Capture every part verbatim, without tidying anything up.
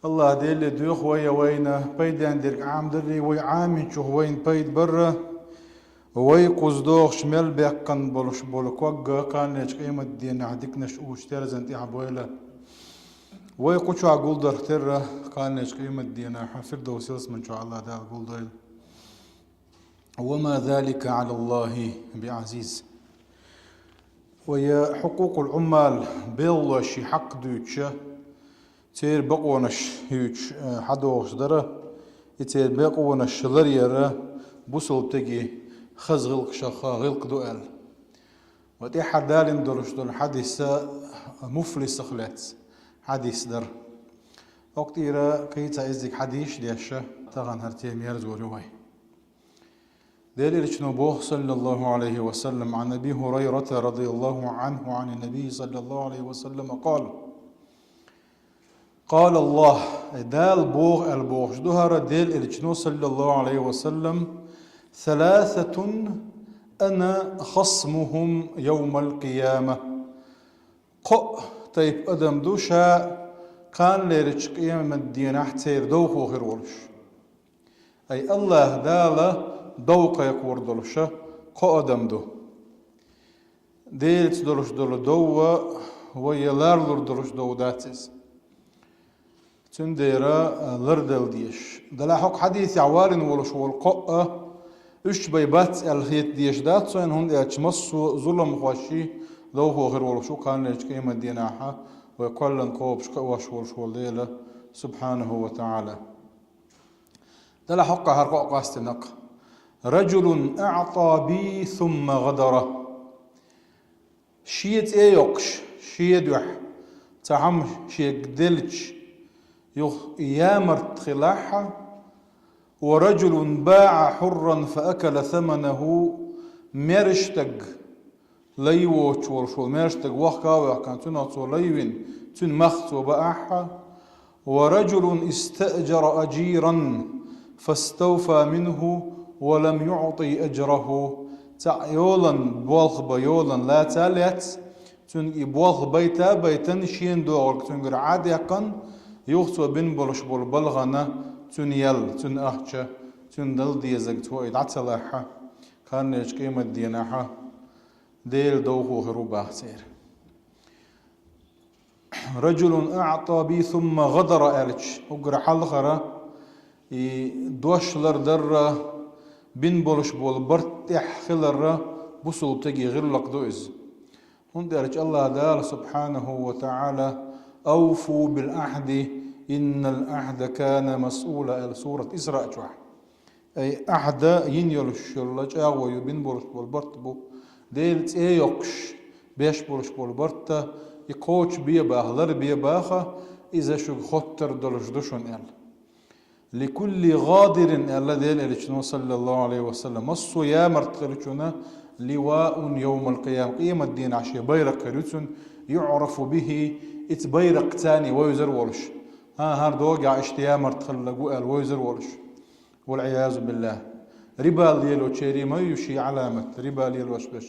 Аллах Деле доьху вай вайна пайден дерг Ӏамадаррий, вай Ӏаминчух вайна пайда барра, вай кхуза догӀуш мел баьккхина болуш болу ког кханечу къематденахь диканаш уьш терзан тӀехь бойла. Вай кху чохь гулдарх терра кханечу къематденахь Фирдовс ялсаман чохь Аллах Дала гулдойла. وما ذلك على الله بعزيز. Вай хьукъукъул Ӏуммал, белхалошийн хьакъ дуьйцуша, церан бакъонаш хьуьйцуш, э, хьадогӀуш дара, и церан бакъонаш ларъяра бусалба стеган хаза гӀиллакхашха гӀиллакх ду аьлла. Ва тӀаьххьара далийна долуш долу хьадис а муфлисах лаьцна хьадис дара. ХӀокху тӀера кхин а цхьа иззиг хьадисаш деш, тахана хӀара тема ерзор ю вай. Делан Элчано боху, саллаллаху Ӏалайхи ва саллам, عن أبي هريرة رضي الله عنه عن النبي صلى الله عليه وسلم قال: قال الله, Дала боху аьлла бохуш ду хӀара Делан Элчано, саллаллаху Ӏалайхи ва саллам: ثلاثة أنا خصمهم يوم القيامة. Кхоъ тайпа адам ду ша кханлерчу къематденахь церан довхо хир волуш. Ай Аллах Дала дов кхайкхор долуша кхо адам ду. Делаца долуш долу дов вай ларлур долуш дов дац иза. Цундела лардала дезаш. Делахь хӀокху хьадисехь валийна волуш волу кхоъ а уьш бен бац аьлла хета дезаш дац вайна, хӀунда аьлча массо а зуламхошший довхо хир волуш ву кханлерчу къематденахь, вай кхоьллина кхобуш кхиош волуш волу Дела, субхьанаху ва таӀала. Делахь хӀокху хӀара кхоъ къастина-кх. رجل أعطى بي ثم غدر. Шен цӀе йоккхуш, шен дуьхьа цхьа хӀума шега делча, юха ямарт хилахь, ورجل باع حرا فأكل ثمنه, маьрша стаг, лай воцуш волуш волу маьрша стаг вахка а ваьккхина, цунах цо лай вина, цуьнан мах цо баахь, ورجل استأجر أجيرا فاستوفى منه ولم يعطه أجره. Цхьаъ йолан, болх бан йолан лаца а лаьцна, цуьнга и болх байта а байтина, шена догӀург цуьнгара Ӏа а даьккхина, юха цо бина болуш болу балхана цуьнан ял, цуьнан ахча, цуьнан дала дезарг цо и дӀа ца лахь, кханлерчу къематденахь Делан довхо хир ву баха церан. رجل أعطى بي ثم غدر аьлча, уггар хьалхара, и дош лардарра, бина болуш болу барт тӀехь хиларра бусалба стеган гӀиллакх ду иза. ХӀунда аьлча Аллах Дала, субхьанаху ва таӀала: أوفوا بالعهد إن العهد كان مسؤولا аьлла сурат Исраъ чохь. Ай, Ӏахьда йина йолуш йолу чӀагӀо ю, бина болуш болу барт бу. Делан цӀе йоккхуш, беш болуш болу барт, и кхочушбе баха, ларбе баха, иза шуьга хоттур долуш ду шуна аьлла. لكل غادر аьлла Делан Элчано, саллаллаху Ӏалайхи ва саллам, массо а ямарт хиллачунна لواء يوم القيامة, къематдийнахь шен байракх хир ю цуьнан, يعرف به, иза байракх царна вевзар волуш. ХӀан, хӀара догӀехь иштта ямарт хилларг ву аьлла вевзар волуш. والعياذ بالله. Риба лелочеран ма ю шен Ӏаламат, риба лелош берш.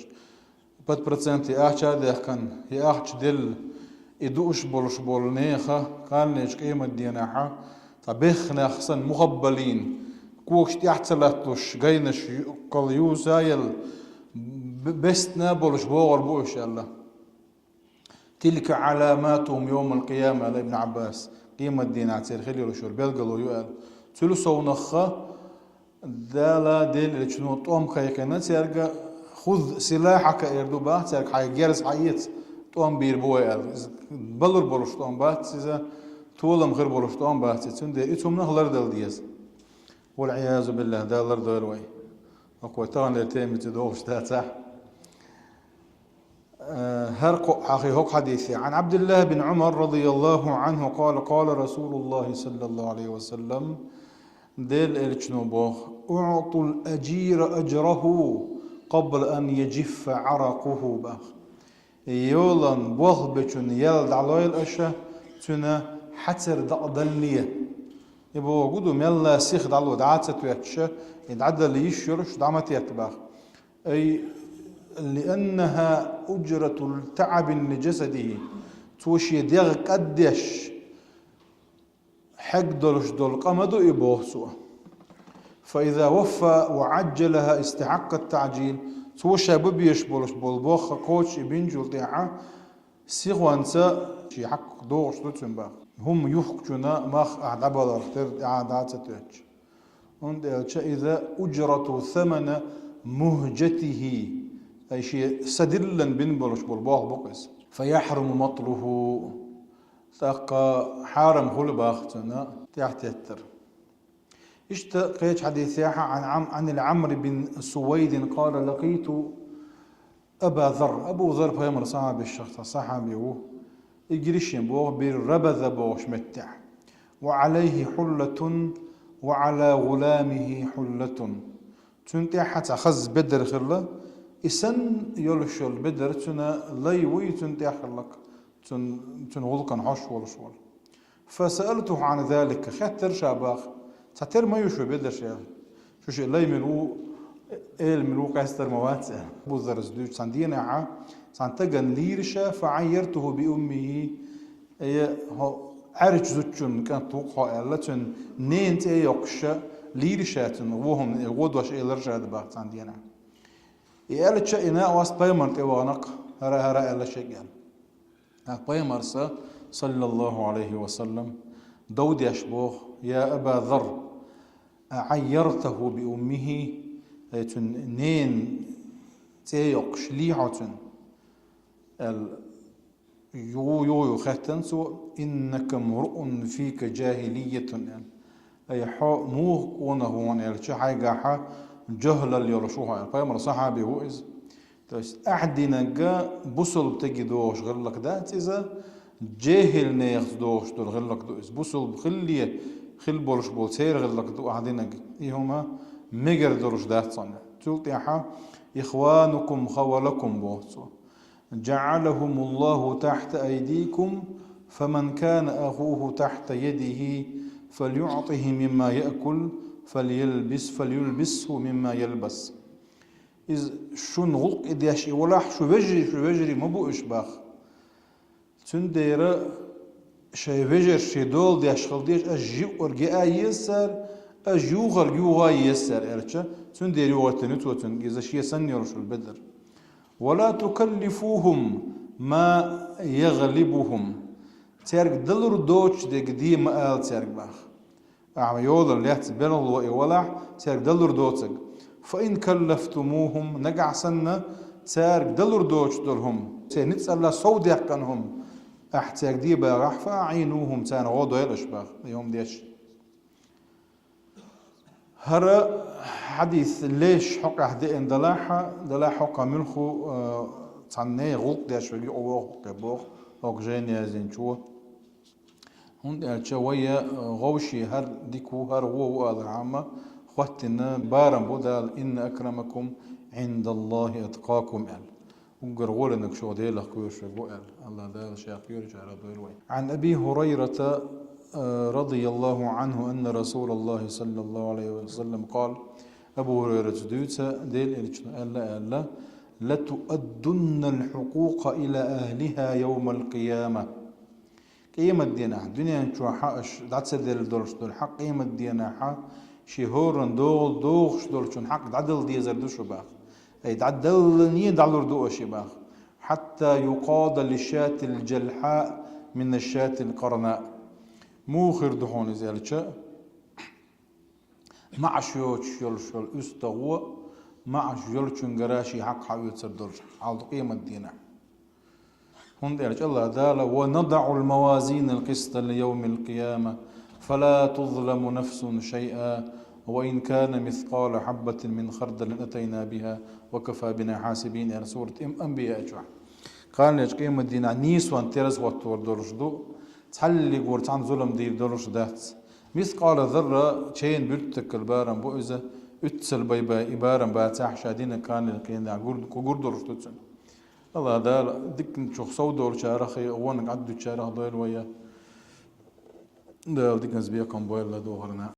Под проценты ахча а даьккхина, и ахча делла, и дууш болуш болу нехан, кханлерчу къематдийнахь, цхьа бехнех санна, мухаббалин, когаш тӀехь ца латталуш, гайнаш ю-, кхал юса а елла, б-, бестина а болуш богӀур бу уьш аьлла. تلك علاماتهم يوم القيامة, аьлла Ибн Ӏаббас, къематдийнахь церан хила йолуш йолу билгало ю аьлла. Цуьнан совнаха Дала, Делан Элчано тӀом кхайкхина цаьрга, خذ سلاحك эр ду баха цаьрга, хьайн герз хьаэца, тӀом бийр бу вай аьлла. Иза балур болуш тӀом бац иза, толам хир болуш тӀом бац иза, цундела и цу хӀуманах лардала деза. والعياذ بالله, Дала лардойла вай. ХӀокху вай таханлера темица догӀуш дацахь. Э, хӀара кхоъ хьахий хӀокху хьадисехь. عن عبد الله بن عمر رضي الله عنه قال: قال رسول الله صلى الله عليه وسلم, Делан Элчано боху: أعطوا الأجير أجره قبل أن يجف عرقه баха. Йолан болх бечун ял дӀалойла аша, цуьнан хьацар дакъадалале. И боху гу ду, мелла сиха дӀало дӀа а ца тоьттуша, и дӀадала йиш йолуш дӀа ма тетта баха. أي لأنها أجرة تعب لجسده. Цо шен дегӀ кӀаддеш, хьегдолуш долу къа ма ду и, боху цо. فإذا وفى وعجلها استحق التعجيل. Цо ша бан безаш болуш болу бохха кхочуш и бинчул тӀаьхьа сихонца шен хьакъ догӀуш ду цуьнан боху. ХӀума юхкучунна мах ахь дӀабаларх тера тӀаьхьа дӀа а ца тоьттуш. ХӀунда аьлча иза أجرة ثمن مهجته, ай шен са диллина бина болуш болу боху бу-кх иза. فيحرم مطله. ТӀаккха хьарам хуьлу боху цунна тӀаьхьатеттар. Иштта кхечу хьадисехь عن عم-، عن العمرو بن سويد قال: لقيت أبا ذر. Абу Зар пайхамар сахьабашах цхьа сахьаби ву. И гира шен боху Бир Рабаза бохуш меттехь. وعليه حلة وعلى غلامه حلة. Цуьнан тӀехь цхьа хаза бедар хилла, и санна йолуш йолу бедар цуьнан лай вуй цуьнан тӀехь хилларг, цуьнан, цуьнан гӀуллакхана хьош волуш волу. فسألته عن ذلك, хеттара ша боху: «Цхьатера ма ю шун бедарш?» — аьлла. «Шун шиъ лай мила ву, эла мила ву къаьстар ма вац», — аьлла. Абу Заррас дуьйцу: «Цхьана дийнахь цхьана стагана лийра ша, فعيرته بأمه, э, хьо Ӏаьржачу зудчун кӀант ву-кх хьо», — аьлла, цуьнан ненан цӀе а йоккхуш ша лийра ша цуьнан, вон хӀума, вон дош элира ша дан боху цхьана дийнахь. И аьлча, и накъост пайхамарна тӀе вахана-кх, хӀара, хӀара аьлла шега аьлла. ТӀаккха пайхамарс, саллаллаху Ӏалайхи ва саллам, дов деш боху: «يا أبا ذر، أعيرته بأمه, э, цуьнан ненан цӀе а йоккхуш лий хьо цуьнан?» — аьлла. Юха, юха, юха хаьттина цо: «إنك امرؤ فيك جاهلية», — аьлла. «Ай, хьо муха къонах ву хьуна аьлча, хьайгахь жахӀлал йолуш ву хьо», — аьлла. Пайхамаран сахьаби ву иза. То есть, ахь динарг бусалба стаге догӀуш гӀиллакх дац иза, жехӀил нехаца догӀуш долу гӀиллакх ду иза. Бусалба хилале хила болуш болу церан гӀиллакх ду ахь динарг. И хӀума мегар долуш дац хьуна. Цул тӀаьхьа: «إخوانكم خولكم», — боху цо. «جعلهم الله تحت أيديكم، فمن كان أخوه تحت يده فليعطه مما يأكل، فليلبس، فليلبسه مما يلبس». Иза шуна гӀуллакх деш и валахь, шун вежарий, шун вежарий ма бу уьш боху. Цундела шайн вежарий шен дола деш хила деза, аш юург яа еза цара, аш юхург юха еза цара, аьлча, цундела юхатина ю цо цуьнга иза шен санна йолуш йолу бедар. «ولا تكلفوهم ما يغلبهم». Цаьрга далур доцуш дерг де ма ала цаьрга боху. Ахьа йолалла лаьцна белхало и валахь, цаьрга далур доцург. «فإن كلفتموهم», нагахь санна цаьрга далур доцуш долу хӀума, церан ницкъалла сов даьккхина хӀума ахь цаьрга де бахахь, «فأعينوهم», царна гӀо дойла аш боху, и хӀума деш. ХӀара хьадис леш хьокъехь деана далахь, далахь хьокъехь муьлхха, э, цхьанне гӀуллакх деш верг юкъа воху-кх боху хӀокху жайна яздинчо. ХӀунда аьлча вай, э, вовшийн хӀара дика ву, хӀара вон ву алархьама, хӀоттийна барам бу Дала: «إن أكرمكم عند الله أتقاكم», — аьлла. Уггар гӀоле наг шух Делах кхоьруш верг ву аьлла. АллахӀ Дала Ша кхоьручарах дойла вай. عن أبي هريرة, э, رضي الله عنه أن رسول الله صلى الله عليه وسلم قال: Абу ХӀурайрас дуьйцу, Делан Элчано аьлла, аьлла: «لتؤدن الحقوق إلى أهلها يوم القيامة». Къематдийнахь, дуьнен чохь аша дӀа ца делла долуш долу хьакъ, къематдийнахь шен хӀоранна догӀу-, догӀуш долчун хьакъ дӀадала дезар ду шу боху. Ай, дӀадаллале дӀалур ду аша и боху. «حتى يقاد للشاة الجلحاء من الشاة القرناء». Муха хир ду хьуна иза аьлча, маӀаш йоцуш йолуш йолу уьстагӀо маӀаш йолчуьнгара шен хьакъ хьаоьцур долуш хьал ду къематдийнахь. ХӀунда аьлча АллахӀ Дала: «ونضع الموازين القسط ليوم القيامة فلا تظلم نفس شيئا وإن كان مثقال حبة من خردل أتينا بها وكفى بنا حاسبين», — аьлла сурат Ам-, Анбияъ чохь. Кхана лечу къематдийнахь нийсонан тераз хӀоттор долуш ду, цхьаллигора цхьанна зулам дийр долуш дац. Мискъала зарра чайна буьртигал барам бу иза, уьццал бай-бай и барам бацахь, ша динарг кхана лечу къематдийнахь гур-, гур долуш ду цуьнан. АллахӀ Дала диканчух сов долчарах, вониг Ӏаддучарах дойла вай. Дала диканца бекхам бойла ладогӀарна.